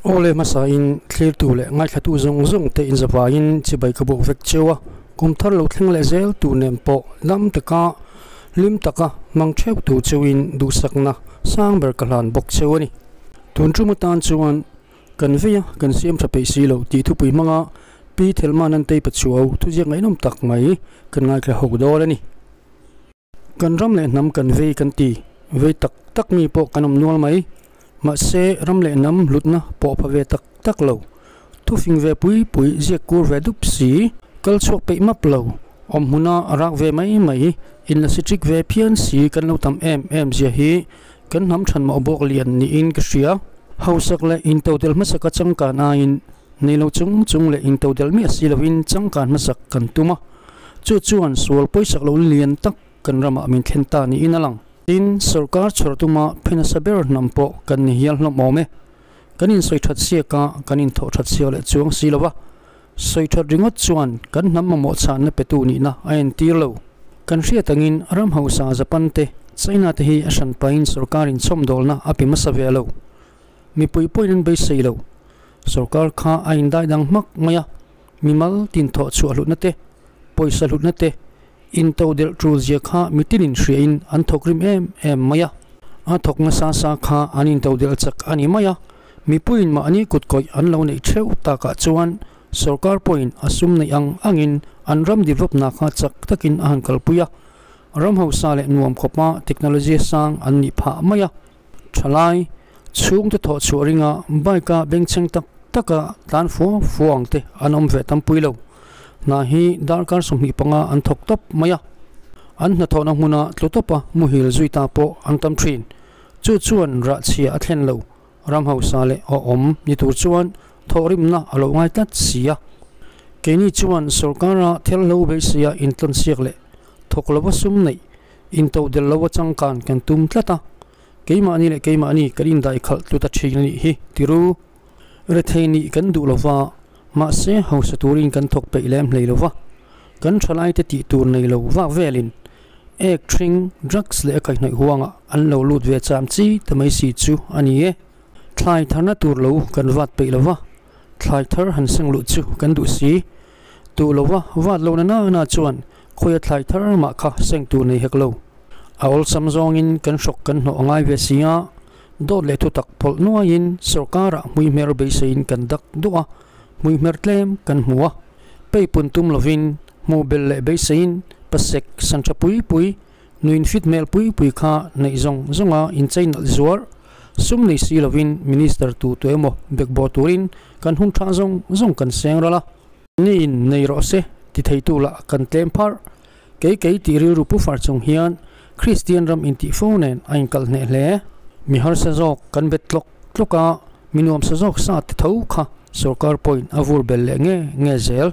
Aw le hmasa in thlirtu leh ngaithlatu zawng zawng te inzavaiin chibai ka bawk vek cheu a, kum thar lo thleng leh zel tur nen pawh lam taka hlim taka hmang theuh tur cheuin duhsakna sang ber ka hlan bawk cheu a ni. Tun tum atan chuan kan vei a, kan siam tha peih si lo tih thupui hmanga Pi Thelmanan Teipa Chuau thuziak ngaihnawm tak mai kan ngaithla hawk dawl a ni. Kan ram leh hnam kan vei kan ti, vei tak tak mi pawh kan awm nual mai. Mahse, ram leh hnam hlutna pawh pha ve tak tak lo. Thufing ve pui pui ziak kur ve dup si, kal chhuak peih map lo, awm hmuna rak ve mai mai, inla si ṭik ve phian si kan lo tam em em zia hi kan hnam ṭhan mawh bawk lian niin ka hria. Hausak leh intodelh hmasaka changkan aiin nei lo chung chung leh intodelh miah si lovin changkan hmasak kan tum a. Chu chuan sual pawisak lo lian tak kan ramah min thlen ta niin a lang. Tin, sorkar chhawr tuma phe nasa ber hnam pawh kan ni hial hlawm awm e. Kan insawi that siak a, kan inthawh that siak leh chuang si lo va. Sawi that ringawt chuan kan hnam mamawh chhanna petu nihna a entir lo. Kan hriat angin ram hausa Japan te, China te hi a hran pahin sorkarin chhawmdawlna a pe hmasa ve lo. Mipui pawhin an beisei lo. Sorkar kha a indai dang hmak mai a. Mimal tin thawh chhuah hlutna te, pawisa hlutna te, intodelh tul zia kha mitinin hriain an thawk rim em em mai a. A thawk nasa sa kha an intodelh chak a ni mai a. Mipuiin mahni kutkawih an lo neih theuh takah chuan sorkar pawhin a sum neih ang angin an ram develop-na kha chak takin a han kalpui a. Ram hausa leh nuam khawpa technology sang an nih phah mai a. Thalai, chhungte thawh chhuah ringa bike-a bengchheng tak taka tlan fua fua ang te an awm ve tampui lo. Hna hi darkar 25 an thawk tawp mai a, an hnathawhna hmuna tlu tawpa muhil zui ta pawh an tam thin. Chu chuan rah chhia a thlen lo, ram hausa leh awhawm ni tur chuan thawhrimna a lo ngai tlat si a. Keini chuan sorkara thelhlo beiseia intlawnsiak leh thawk lova sum neih intodelh lo a changkan kan tum tlat a, keimahni leh keimahni kan indaih khalh tlut a thin a nih hi tiru. Rethei nih kan duh lova, mahse hausa turin kan thawk peih lem hlei lova, kan thalaite tih tur nei lo vak velin ek thring, drugs leh a kaihhnawih huangah an lo lut ve cham chi ta mai si chu a ni e. Thlai tharna tur lo kan vat peih lova, thlai thar han seng luh chu kan duh si. Duh lova vat lo na na chuan Khawia thlai thar mah kha seng tur nei hek lo. A awlsam zawngin kan hrawk kan hnawh a ngai ve si a, dawt leh thutak phawlh nuaiin sorkarah hmuihmer beiseiin kan dak duh a, hmuihmer tlem kan hmu a. Peipun tum lovin hmuh belh leh beiseiin pasek san tha pui pui, nuin fit hmel pui pui kha neih zawng zawnga inchei nalh zuar, sum nei si lovin minister tu tu emaw bekbawh turin kan hun tha zawng zawng kan seng ral a. Niin nei rawh se ti theitu lah kan tlem pharh. Kei kei tih rilru pu far chung hian Kristian ram intih fo nen a inkalh hneh hle. Mi harsa zawk kan bet tlawk tlawk a, mi nuamsa zawk sa ti tho kha sorkar pawhin a vur bel leh nge nge zel.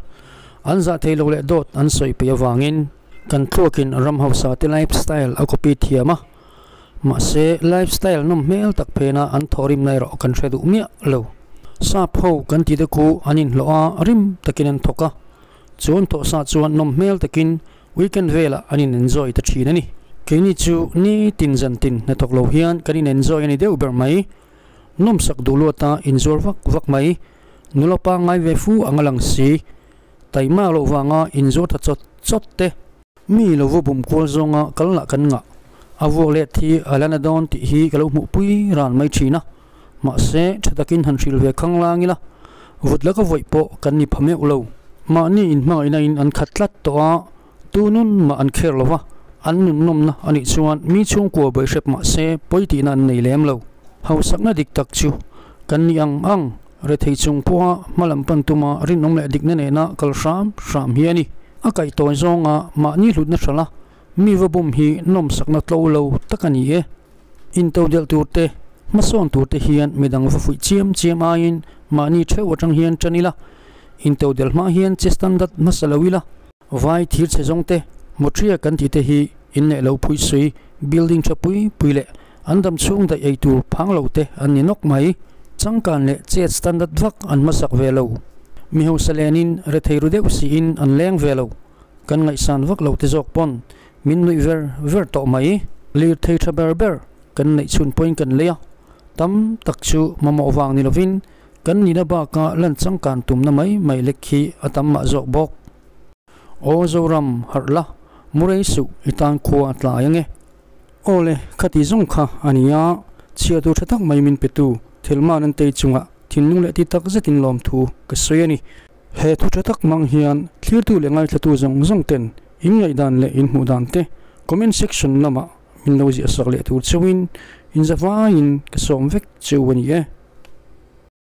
An zah thei lo leh dawt an sawi peih avangin kan thluakin ram hausa te lifestyle a copy thiam a, Mahse, lifestyle nawm hmel tak phena an thawhrimna erawh kan hre duh miah lo. Sap ho kan tih te khu an inhlawh a, rim takin an thawk a. Chu an thawh sa chuan nawm hmel takin weekend velah an in enjoy ta thin a ni. Keini chu ni tin zan tin hnathawk lo hian kan in enjoy a ni deuh ber mai. Nawmsak duh luata inzuar vak vak mai. Nula pangngai ve fu ang a lang si. Taima loh vanga inzuar tha chawt chawt te. Mi lo va bum kual zawnga kal lah kan ngah. A vuak let hi a la na dawn tih hi ka lo hmuh pui ran mai thin a. Mahse, tha takin han hrilh ve khang lang ila, vut laka vawih pawh kan ni pha meuh lo. Mahni inhmangaihna in an khat tlat tawh a, tu nun mah an kher lo va, an nun nawmna a nih chuan mi chhungkua buai hrep mah se pawi tihna an nei lem lo. Hausakna dik tak chu kan ni ang ang, Rethei chung pawha hmalam pan tuma rinawm leh dikna nena kal hram hram hi a ni. A kaih tawi zawnga mahni hlutna hrala mi va bum hi nawmsakna tlo lo tak a ni e. Intodelh tur te, hmasawn tur te hian midang va fuih chiam chiam aiin mahni theuh atang hian tan ila, intodelh hma hian che standard hmasa lo ila. Vai thir chhe zawng te, mawthria kan tih te hi in leh lo phui sui, building tha pui pui leh an dam chhung daih ei tur phang lo te an ni nawk mai. Changkan leh chet standard vak an hmasak ve lo. Mi hausa lenin rethei ru deuh siin an leng ve lo. Kan ngaihsan vak lo te zawk pawn min nuih ver ver tawh mai. Lirthei tha ber ber kan neih chhun pawhin kan lei a, tam tak chu mamawh vang ni lovin Kan nihna baka lan changkan tumna mai mai lek hi a tam mah zawk bawk. Aw Zoram, harh la, mu rei suh, i tan khua a tlai ange. Aw le, khati zawng kha a nia, chhiar tur tha tak mai min petu Thelma Nantei chungah thinlung leh ti tak zetin lawmthu ka sawi a ni. He thu tha tak mang hian thlirtu leh ngaithlatu zawng zawng ten in ngaihdan leh in hmuh dan te comment section lamah min lo ziah sak leh tur chauhin in zavaiin ka sawm vek cheu a ni e.